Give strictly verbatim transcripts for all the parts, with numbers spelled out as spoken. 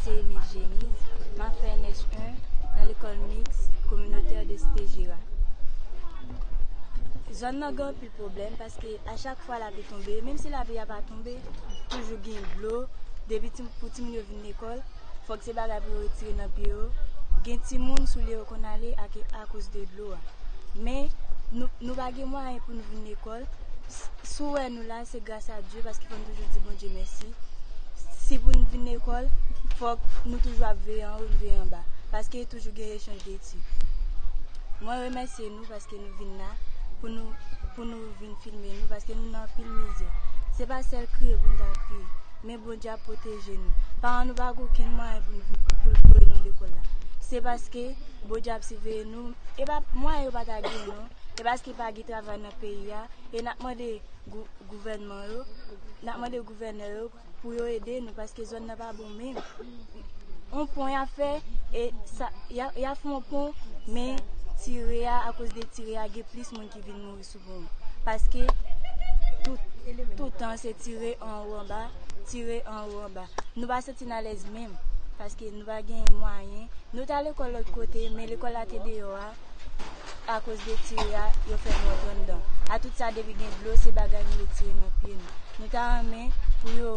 Emile Génie, m ap fè N S un nan lekòl miks kominotè de Site Jera. Zòn nan gen anpil pwoblèm paske a chak fwa lapli tonbe, menm si lapli a pa tonbe, toujou gen dlo. Depi ti, pou timoun yo vin lekòl, fòk se bagay pou yo retire nan pye yo. Gen timoun, soulye yo konn ale ake-, akoz de dlo a. Men, nou, nou pa gen mwayen pou nou vin lekòl. S-, si w wè nou la, se gras a Dye, paske fò n toujou di Bondye mèsi. Si pou n vin lekòl, fòk nou toujou ap veye anwo, veye anba, paske toujou gen echanj de tir. Mwen remèsye nou paske nou vin la, pou nou, pou nou vin filme nou, paske nou nan anpil mizè. Se pa sèl kriye pou n ta kriye, men Bondye ap pwoteje nou. Paran nou pa gen okenn mwayen pou nou vin, pou l voye nou lekòl la. Se paske Bondye ap siveye nou. E pa mwayen yo pa ta gen non. E paske pa gen travay nan peyi a. E n ap mande gou-, gouvènman yo, n ap mande gouvènè yo pou yo ede nou, paske zòn nan pa bon menm. On pon y ap fè, e sa, y a, y a fè on pon, men tire a, akoz de tire a, gen plis moun ki vin mouri sou pon an. Paske tout, tout tan se tire anwo anba, tire anwo anba. Nou pa santi n alèz menm, paske nou pa gen mwayen. Nou t al lekòl lòt kote, men lekòl la te deyò a, akoz de tire a, yo fè nou antre anndan. A tout sa, depi gen dlo, se bagay nou retire nan pye nou. Nou ta renmen pou yo,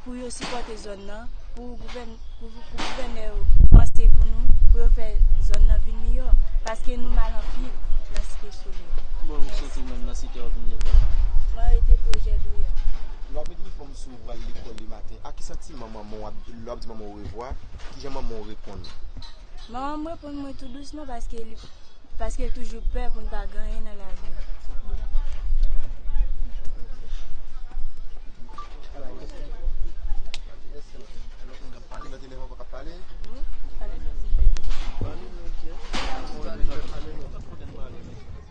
pou yo sipòte zòn nan, pou gouvèn-, pou, pou gouvènè yo panse pou nou, pou yo fè zòn nan vin miyò, paske nou mal anpil nan Site Solèy. Bon, ou soti menm nan Site, w ap vin lekòl? Mwen rete Pwojè Douyè. Lè w ap met inifòm sou ou, w al lekòl le maten, a ki santiman manman w ap, lè w ap di manman w orevwa, kijan manman w reponn? Manman m reponn mwen tou dousman paske li, paske l toujou pè pou n pa gen anyen nan lavi a.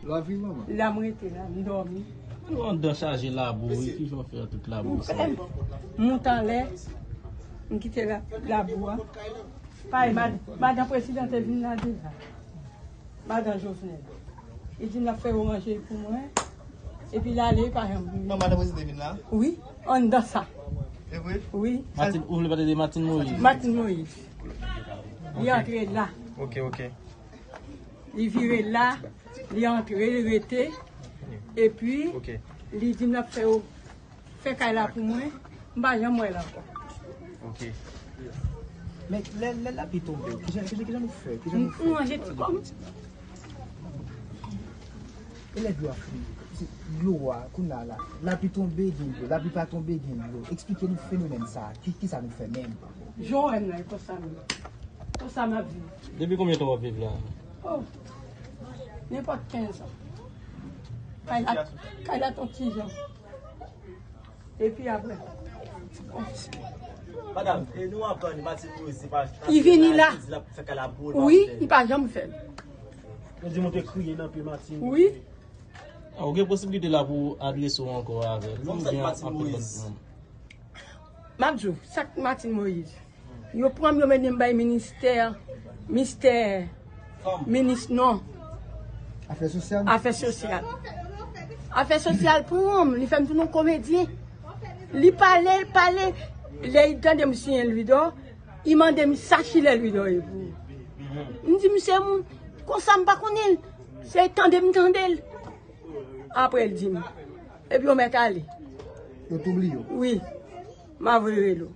Lavi manman. La m rete la, m dòmi. Ou anndan chaje labou, wi, kijan w fè tout labou sa? M monte anlè, m kite la, labou a. Paske mad-, madan prezidan te vin la deja. Madan Jovenel. Li di l ap fè yo ranje pou mwen. Epi l ale, li pa janm vini. Non, madan prezidan vin la? Wi, anndan sa. E vre? Wi. Martine, ou vle pale de Martine Moïse? Martine Moïse. Li antre la. Ok, ok. Li vire la, li antre, li rete. Epi, ok, li di m l ap fè yo fè kay la pou mwen, m pa janm wè l ankò. Ok. Men lè, lè lapli tonbe, kijan, kijan, kijan nou fè? Kijan nou fè? M ranje ti kò m. E lè dlo a fini? Se dlo a, kounye a la, lapli tonbe, gen dlo, lapli pa tonbe, gen dlo. Eksplike nou fenomèn sa a. Ki, kisa nou fè menm? Jan w wè m nan, e konsa m ye. Konsa m ap viv. Depi konbyen tan w ap viv la? Oh, nenpòt kenz an. Kay la, kay la t on ti jan. Epi apre. Madanm, e nou aprann Martine Moïse se pa... Li vini la. Li di l ap fè kay la pou ou, li pa... Wi, li pa janm fè l. Yo di nou te kriye nan pye Martine. Wi. A, ou gen posiblite la pou w adrese w ankò avè l. Kòm sa, oubyen Martine Moïse. M ap di w, sa k Martine Moïse. Yo pran m, yo mennen m bay ministè, mistè, minis non. Afè sosyal? Afè sosyal. Afè sosyal pran m, li fè m tounen yon komedyen. Li pale, l pale, lè li tande m siyen Louidor, li mande m sa kilè Louidor ye pou ou. M di misye, m, konsa m pa konnen l. Se tande m tande l. Apre l di m. Epi yo mèt ale. Yo tou bliye w? Wi. M a voye rele w.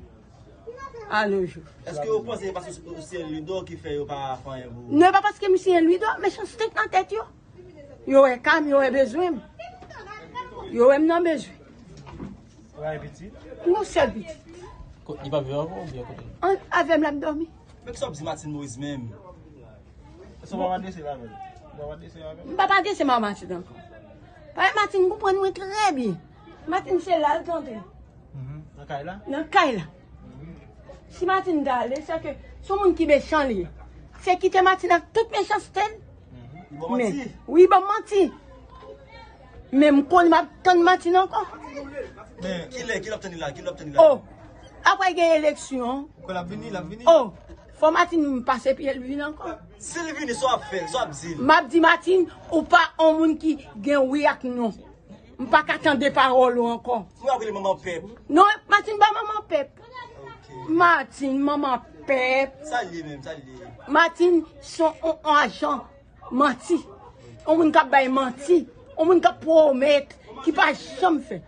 A nos jours. Èske yo panse se paske ou se Louidor ki fè yo pa fè anyen pou ou? Non, e pa paske m se Louidor, mechanste k nan tèt yo. Yo wè ka m, yo wè bezwen m. Yo wè m nan bezwen. Ou gen pitit? Yon sèl pitit. Ko-, li pa viv avè w oubyen kote? An, avè m l ap dòmi. Men kisa w ap di Martine Moïse menm? Èske w pa adrese l avè l? Ou pa adrese l avè l? M p ap adrese m a Martine ankò. Paske Martine konprann mwen trè byen. Martine se la l t antre. Mhm. Nan kay la? Nan kay la. Si Martine ta ale, se ke se yon moun ki mechan li ye. Se kite Martine ak tout mechanste l. Mhm. Li ba w manti? Wi, li ba m manti. Men m konn m ap tann Martine ankò. Men kilè, kilè w ap tann li la? Kilè w ap tann li la? Oh, apre gen eleksyon. Ou kwè l ap vini, l ap vini? Oh, fò Martine pase pye l vini ankò. Si l vini, sa w ap fè l, sa w ap di l? M ap di Martine, ou pa yon moun ki gen wi ak non. M pa ka tande pawòl ou ankò. Ou ap rele manman pèp? Non, Martine pa manman pèp. Ok. Martine, manman Sa l ye menm, sa l ye. Martine se yon, yon ajan manti. Yon moun k ap bay manti. Yon moun k ap pwomèt, ki pa janm fè.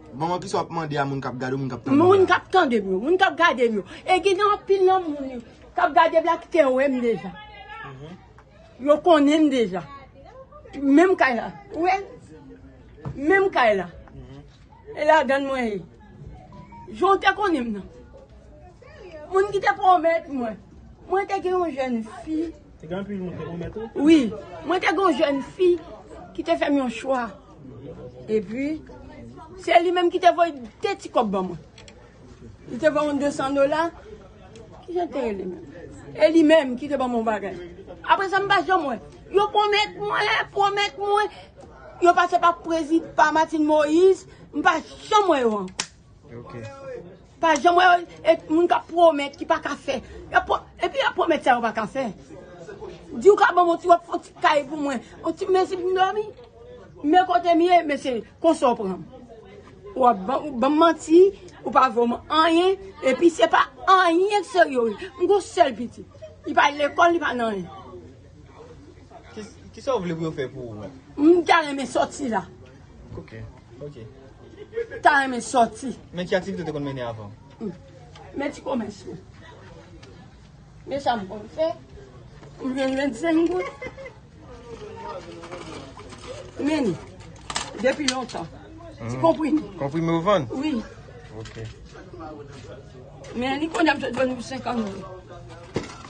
Bon, mwen, kisa w ap mande a moun k ap gade w, moun k ap tande w? Moun k ap tande m yo, moun k ap gade m yo. E gen anpil nan moun yo k ap gade m la ki te wè m deja. Yo konnen m deja. Menm kay la. Ou wè? Menm kay la. E ladan mwen ye. Jan w te konnen m nan. Moun ki te pwomèt mwen. Mwen te gen yon jèn fi. Te gen anpil moun te pwomèt ou? Wi. Mwen te gen yon jèn fi ki te fè m yon chwa. Epi, se li menm ki te voye de ti kòb ban mwen. Li te voye yon de san dola. Kijan te rele menm? E li menm ki te ban mwen yon bagay. Apre sa, m pa janm wè. Yo pwomèt mwen, pwomèt mwen. Yo pase pa prezidan, pa Martine Moïse. M pa janm wè yo ankò. Ok. Pa janm wè yo, e moun k ap pwomèt, ki pa ka fè. Y ap pwo-, epi y ap pwomèt sa yo pa ka fè. Di w ka ban m yon ti, w ap fè yon ti kay pou mwen. Yon ti mezi pou m dòmi. Men kote m ye, mesye, konsa w pran m. W ap ban, ban m manti, ou pa voye m anyen, epi se pa anyen serye. M gon sèl pitit. Li pa lekòl, li pa nan anyen. Ki, kisa w vle pou yo fè pou ou menm? M ta renmen sòti la. Ok, ok. Ta renmen sòti. Men ki aktivite w te konn mennen avan? Hmm. Men ti komès mwen. Men sa m konn fè. M jwenn vennsenk goud. Men, depi lontan. Ti konprime. Konprime ou vann? Wi. Ok. Men li konnen m sot jwenn pou senkant goud.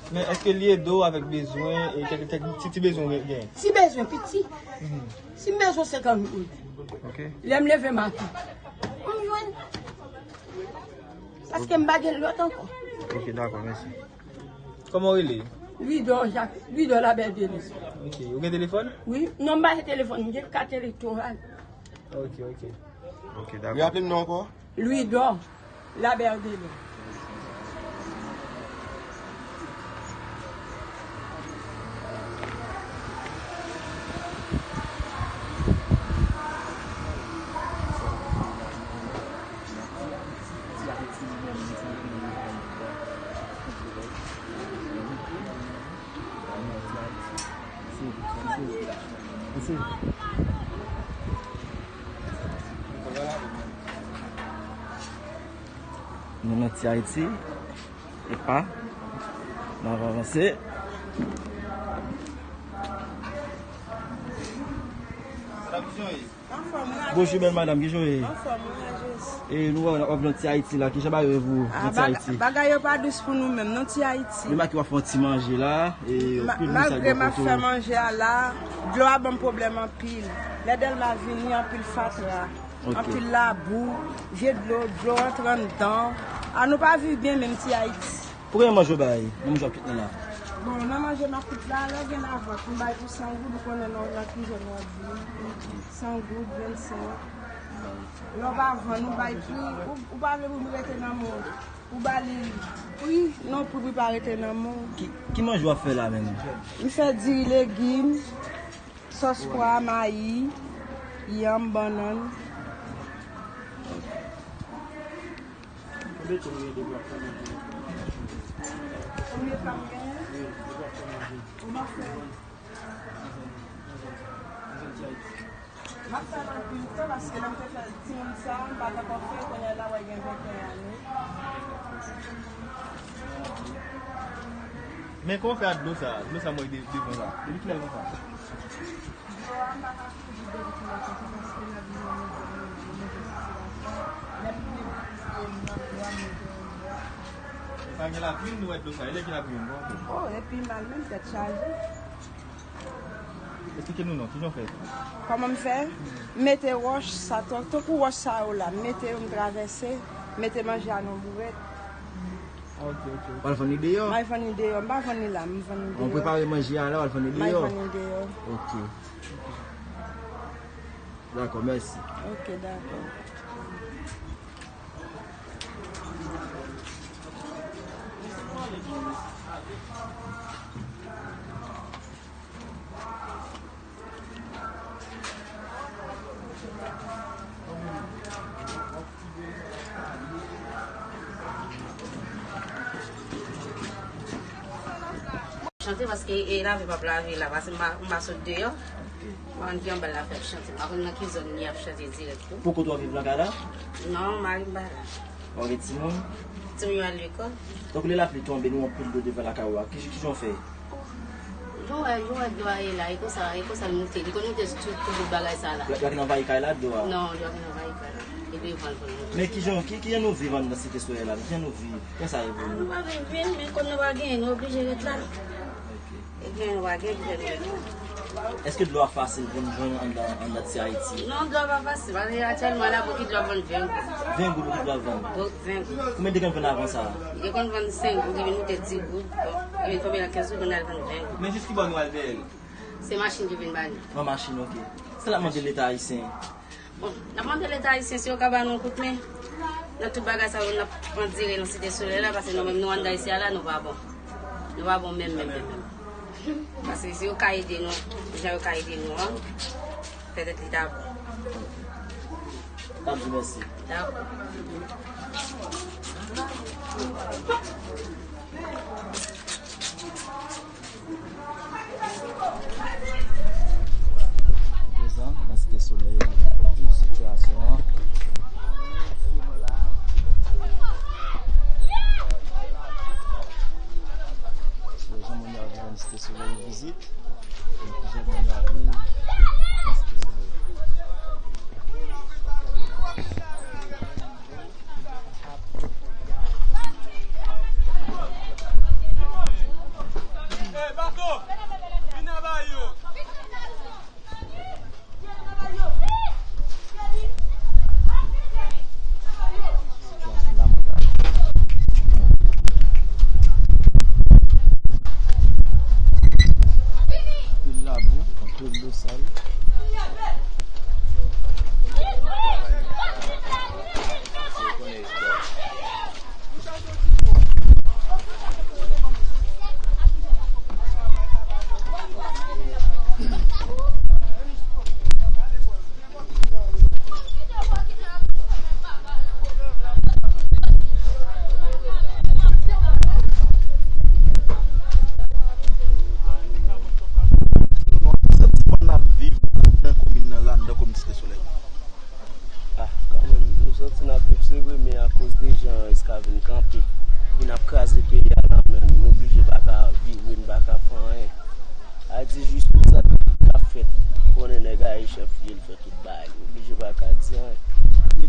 Men èske li ede w avèk bezwen, e kèk, kèk ti, ti bezwen w gen? Ti bezwen piti. Si m bezwen senkant goud. Ok. Lè m leve maten, m jwenn. Paske m pa gen lòt ankò. Ok, dakò, mèsi. Kòman w rele? Louidor Jacques, Louidor Labelle Denise. Ok, ou gen telefòn? Wi, non, m pa gen telefòn, m gen kat elektoral. Ok, ok. Ok, dakò. Raple m non ankò? Louidor Labelle Denise. Nou nan Ti Ayiti, epa, n ap avanse. Anfòm, wi, Bonjou, bèl madanm, kijan w ye? Anfòm, wi, Jezi. E nou wè w ap nan Ti Ayiti la, kijan bagay yo ye pou ou nan Ti Ayiti? Bagay yo pa dous pou nou menm, non, Ti Ayiti. Men m wè w ap fè yon ti manje la, e anpil moun sa yo bò kote w. Malgre m ap fè manje a la, dlo a ban m pwoblèm anpil. Lè Dèlma vini, anpil fatra, anpil labou, vye dlo, dlo antre anndan. A, nou pa viv byen menm, Ti Ayiti. Pou gen manje w bay nan manje w ap fèt nan la? Bon, nan manje m ap fèt la, lè gen lavant, m bay pou san goud, ou konnen nan, nan kizèn w ap viv. San goud, vennsenk. Lè w pa vann, ou bay pri, ou, ou pa vle pou m rete nan men w, ou ba li pri, non, pri, pri pa rete nan men w. Ki, ki manje w ap fè la menm? M fè diri legim, sòs pwa, mayi, yanm, bannann. Konbyen tan w gen depi w ap fè manje? Konbyen tan m genyen? Wi, depi w ap fè manje. Ou m ap fè? M ap fè l anpil tan, paske lè m te fè timoun sa, m pa t ankò fè, kounye a la, w a gen venteyen ane. Men kòman w fè ak dlo sa? Dlo sa mwen de-, devan la. Depi kilè l konsa? Dlo a, m pa ka di depi kilè l konsa, paske n ap viv nan move, move sitiyasyon. Lè m vle plis de mwa, dlo a m mete yon dlo. E pa gen lapli, nou wè dlo sa. E lè gen lapli menm, kòman w fè? Oh, epi mal menm, tèt chaje. Esplike nou non, kijan w fè? Kòman m fè? M mete wòch, sa, tan-, tankou wòch sa yo la, m mete yo, m travèse, m mete manje a nan bourèt. Ah, ok, ok, ok. W al vann li deyò? M al vann li deyò. M pa vann li la, m vann li deyò. Ou prepare manje a la, w al vann li deyò? M al vann li deyò. Ok. Dakò, mèsi. Ok, dakò. Se paske e lave m ap lave la, paske m pa, m pa sot deyò. M pa konn ki anba l ap fè chante. M pa konn nan ki zòn li ap chante dirèk tou. Pou kote w ap viv nan kay la? Non, mari m pa la. Ou gen timoun? Timoun yo al lekòl. Donk, lè lapli tonbe, nou anpil dlo devan lakay ou a. Ki, ki jan w fè? Jan w wè, jan w wè dlo a ye la, e konsa, e konsa l moute. Li konn moute sou tout, tout bout bagay sa la. L ap, l ap vin anvayi kay la, dlo a? Non, dlo a vin anvayi kay la. E devan l konn moute. Men ki jan, ki, ki jan nou viv anndan Site Solèy la? Ki jan nou viv? Kisa e pou nou? Nou pa vin vin, men kòm nou pa genyen, nou oblije ret la. Ok. E genyen nou pa gen, oblije nou ret la. Èske dlo a fasil pou n jwenn anndan, anndan ti Ayiti? Non, dlo a pa fasil. Paske aktyèlman la, bokit dlo ap vann ven goud. Ven goud, bokit dlo ap vann? Bon, ven goud. Konbyen te konn vann avan sa a? Li te konn vann senk goud, li vin moute dis goud. Bon, li vin tonbe nan kenz goud, kounye a l vann ven goud. Men jis ki bò nou al dèyè l? Se machin ki vin ba nou. Nan machin, ok. Sa n ap mande Leta ayisyen? Bon, n ap mande Leta ayisyen si yo ka ba nou yon kout men nan tout bagay sa yo n ap andire nan Site Solèy la, paske nou menm nou anndan isi a la, nou pa bon. Nou pa bon menm, menm, menm, menm. Paske si yo ka ede nou, jan yo ka ede nou an, petèt li ta bon. N ap di mèsi. Dakò. Prezan, nan Site Solèy, nou konn tout sitiyasyon an. Sou jan moun yo ap viv nan Site Solèy, vizit, e ki jan moun yo ap viv nan Site Solèy. Anpil labou, anpil dlo sal. Sa, sa n ap viv anndan komin nan la, anndan komin Site Solèy? Ah, kanmenm, nou santi n ap viv, se vre, men akoz de jan Eska vin kanpe, vin ap kraze peyi a nan men nou, nou oblije pa ka vire, n pa ka fè anyen. A di jis tout sa k ap fèt, konnen nèg a ye chèf li, l fè tout bagay, nou oblije pa ka di anyen.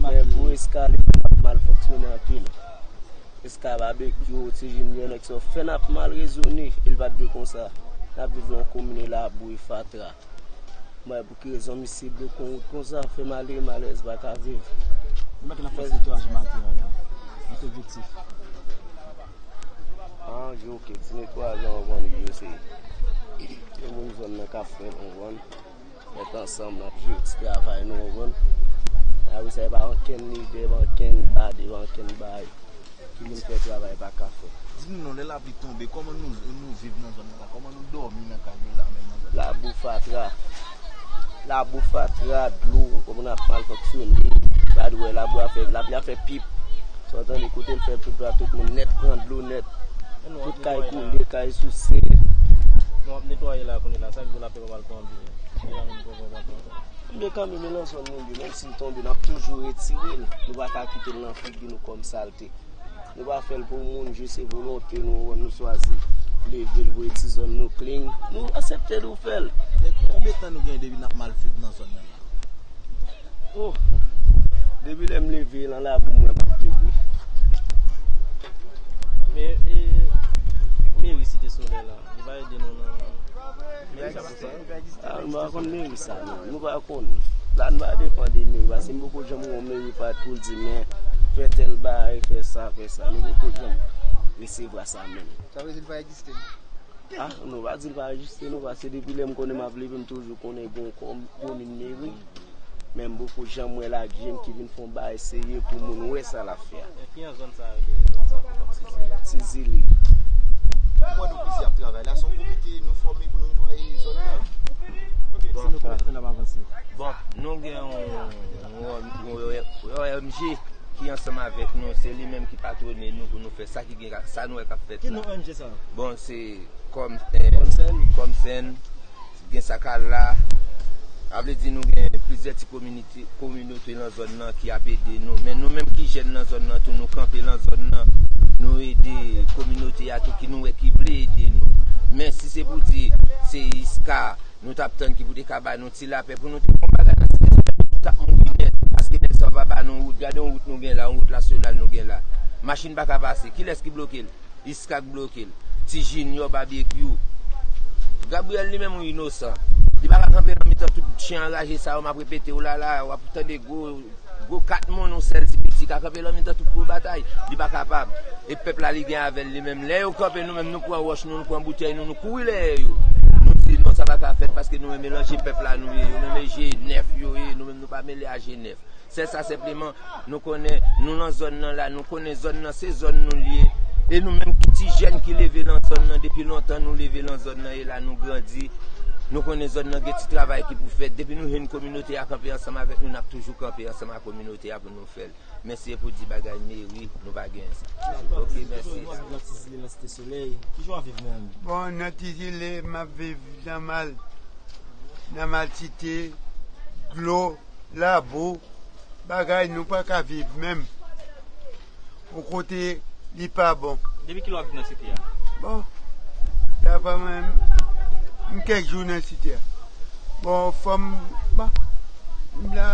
Men pou Eska, li konn ap mal fonksyone anpil. Eska, Babekyou, Ti Jinyò, nèg sa yo fè n ap mal rezone, e l pa t dwe konsa. N ap viv nan yon komin e labou e fatra. Mwen, pou ki rezon misye bloke yon wout konsa, fè malere, malèrèz pa ka viv. Konbyen tan n ap fè netwayaj maten an la? Antre efektif. Ah, ok, ok. Ti netwayaj la, w konprann, yo se, se moun zòn nan k ap fè l, w konprann. Mèt ansanm, n ap jere ti travay nou, w konprann. Apre sa, e pa ankenn lidè, pa ankenn bade, pa ankenn bagay. Ki vin fè travay pa ka fèt. Di nou non, lè lapli tonbe, kòman nou, nou viv nan zòn nan la? Kòman nou dòmi nan kay nou la menm nan zòn nan? Labou fatra. Labou fatra, dlo, kòman n ap mal fonksyone. Gad wè, labou a fè, lapli a fè pip. Sa w tande kote l fè pip la, tout moun nèt pran dlo nèt. Tout kay koule, kay souse. Nou ap netwaye la kounye la, sa k di lapli pa pral tonbe. Ebyen kanmenm, e nan zòn nou ye, menm si l tonbe, n ap toujou retire l. Nou pa ka kite l nan figi nou kòm salte. Nou pa fè l pou moun, jis se volonte nou, nou swazi leve l, voye ti zòn nou clean. Nou aksepte nou fè l. E konbyen tan nou gen depi n ap mal viv nan zòn nan? Oh, depi lè m leve, nan labou mwen m ap viv wi. Men, e, meri Site Solèy la, li pa ede nou nan meri sa pou sa. Ah, nou pa konn meri sa, non. Nou pa konn. La, nou pa depann de meri, paske m poko janm wè yon meri pa t pou l di, men, fè tèl bagay, fè sa, fè sa. Nou poko janm resevwa sa menm. Sa vle di li pa egziste? Ah, non, pa di l pa egziste, non, paske depi lè m konnen m ap leve, m toujou konnen gen yon kòm, komin meri. Men m poko janm wè l ak je m ki vin fè yon bagay serye pou moun wè sa l ap fè a. E ki jan zòn sa yo rele? Zòn sa kòm Ti Zili. Ti Zili. Mwen nou plizyè ap travay la. Se yon komite nou fòme pou nou netwaye zòn nan. Bon, nou gen yon, yon, yon O M G. ki ansanm avèk nou, se li menm ki patwone nou pou nou fè sa ki gen, sa nou wè k ap fèt la. Ki non O N G sa? Bon, se kòm, eh, Kòmsèn. Kòmsèn, gen sa k al la. A vle di nou gen plizyè ti kominote, kominote nan zòn nan ki ap ede nou. Men nou menm ki jèn nan zòn nan tou, nou kanpe nan zòn nan. Nou ede kominote a tou ki nou wè ki vle ede nou. Men si se pou di se Iska, nou t ap tann ki pou te ka ba nou ti lapè pou nou te fè yon bagay nan ti lapè pou tout moun ki nèt. Paske nèg sa yo pa ba nou wout. Gade yon wout nou gen la, yon wout nasyonal nou gen la. Machin pa ka pase. Kilès ki bloke l? Iska k bloke l. Ti Junior Babekyou. Gabriel li menm yon inosan. Li pa ka kanpe nan mitan tout chen anraje sa yo, m ap repete w la, la, w ap tande gwo, gwo kat moun, yon sèl ti piti ka kanpe nan mitan tout gwo batay. Li pa kapab. E pèp la li gen avè l li menm. Lè yo kanpe, nou menm nou pran wòch nou, nou pran boutèy nou, nou kouri dèyè yo. Nou di non, sa pa ka fèt paske nou menm melanje pèp la nou ye. Yo menm e G nèf yo ye, nou menm nou pa mele a G nèf. Sèl sa senpleman, nou konnen nou nan zòn nan la, nou konnen zòn nan se zòn nou l ye. E nou menm ki ti jèn ki leve nan zòn nan, depi lontan nou leve nan zòn nan, e la nou grandi. Nou konnen zòn nan gen ti travay ki pou fèt. Depi nou jwenn kominote a kanpe ansanm avèk nou, n ap toujou kanpe ansanm ak kominote a pou nou fè l. Men si e pou di bagay meri, nou pa gen sa. Ok, mèsi. Nan Ti Zile, nan Site Solèy, kijan w ap viv menm? Bon, nan Ti Zile, m ap viv nan mal, nan malsite, dlo, labou, bagay nou pa ka viv menm. Yon kote li pa bon. Depi kilè w ap viv nan site a? Bon, daprè mwen, m kèk jou nan site a. Bon, fò m, bon, m la,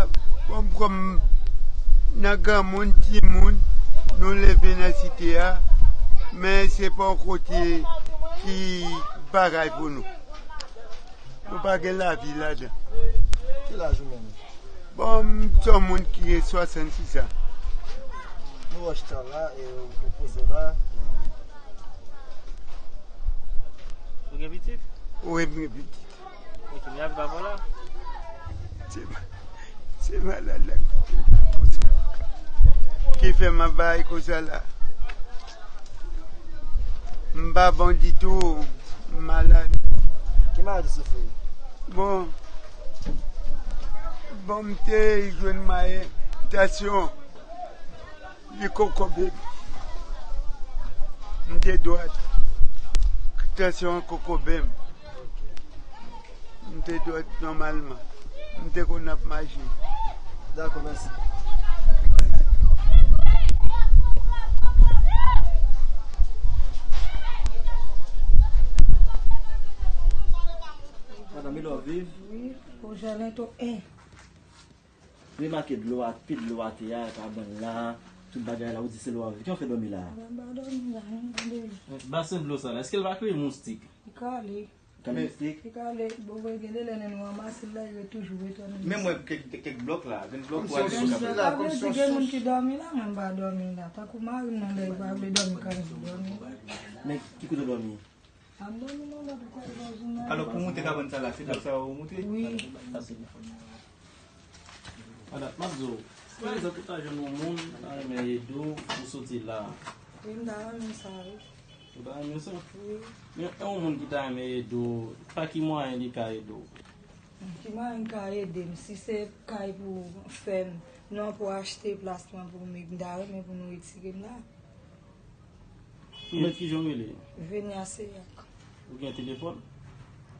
fò m kòm nan granmoun, timoun, nou leve nan site a, men se pa yon kote ki bagay pou nou. Nou pa gen lavi ladan. Ki laj ou menm? Bon, m se yon moun ki gen swasannsis an. Nou wè w chita la, e ou poze w la. Ou gen pitit? Wi, m gen pitit. Ok, men y ap viv avè w la? Se, se malad la ki fè m ap bay konsa la. M pa bon ditou, m malad. Ki maladi w soufri? Bon, bon, m te jwenn mwayen tansyon, li kokobe m. M te dwat, tansyon an kokobe m. M te dwat nòmalman. M te konn ap mache. Dakò, mèsi. Madanm, ilè w viv? Wi, o Jalen to en. Remake dlo a, pye dlo atè a, kabann la, tout bagay la, ou di se lè w ap viv. Kijan w fè dòmi la a? Mwen pa dòmi la, mwen tande. Basen dlo sa la, èske l pa kreye moustik? Li kale. Kale moustik? Li kale, bon, gen de lè nou ranmase l la, yo toujou retounen. Men mwen kèk, kèk blòk la, gen blòk pou ale. Sa vle di gen moun ki dòmi la, mwen m pa dòmi la. Tankou mari m nan lè li pa vle dòmi, kale m dòmi. Men ki kote w dòmi? Alò, pou moute kabann sa la, se dlo sa yo moute? Wi. Madanm, m ap di w, pa egzanp, ou ta jwenn yon moun, ta renmen ede w, ou soti la. Wi, m ta renmen sa, wi. Ou ta renmen sa? Wi. Men, e yon moun ki ta renmen ede w, pa ki mwayen li ka ede w? Ki mwayen l ka ede m? Si se kay pou fè m, non, pou achte plas mwen pou m, m ta renmen pou nou retire m la. Ou mèt kijan w rele? Venia Seyak. Ou gen telefòn?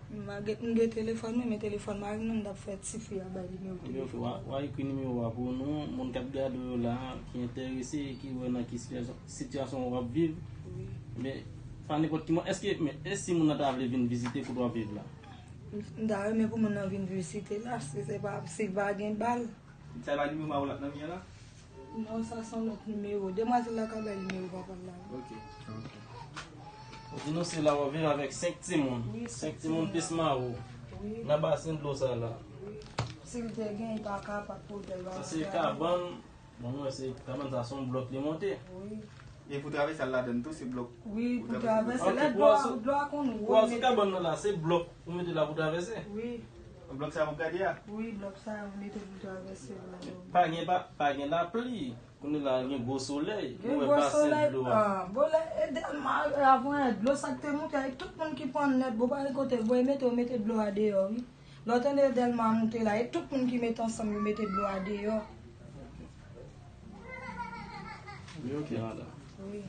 M pa gen, m gen telefòn mwen, men telefòn mari m nan, m t ap fè tifi a bay nimewo telefòn. Ebyen, ok, w a, w a ekri nimewo a pou nou. Moun k ap gade w yo la, ki enterese, ki wè nan ki sitiyasyon, sitiyasyon w ap viv. Wi. Men, pa nenpòt ki moun. Èske, men, e si moun nan ta vle vin vizite kote w ap viv la? M, m ta renmen pou moun nan vin vizite la, si se pa, si pa gen bal. Sa e pa nimewo Mawolat nan men la? Non, sa se yon lòt nimewo. Demwazèl la ka bay nimewo papa l la. Ok. Ok. Ou di nou se la w ap viv avèk senk timoun. Wi, senk timoun plis mari w. Wi. Nan basen dlo sa la. Wi. Si l te gen, li pa kapab pou l fè l. Sa se kabann. Bon, nou wè se kabann sa, se yon blòk li monte. Wi. E pou travèse al ladann tou, se blòk. Wi, pou travèse. Lè dlo a, dlo a konn wòl. Pou al sou kabann nan la, se blòk ou mete la pou travèse? Wi. Blòk sa a pou gade a? Wi, blòk sa a mete pou travèse la. Pa gen, pa, pa gen lapli. Kounye la gen gwo solèy. Gen gwo solèy. Ah, bon, lè, e dèlman, avan, dlo sa k te monte a, e tout moun ki pran nèt, bon, pa gen kote, bon, e mete, yo mete dlo a deyò, wi. Lè w tande dèlman moute la, e tout moun ki mete ansanm, yo mete dlo a deyò. Ok, madanm. Wi.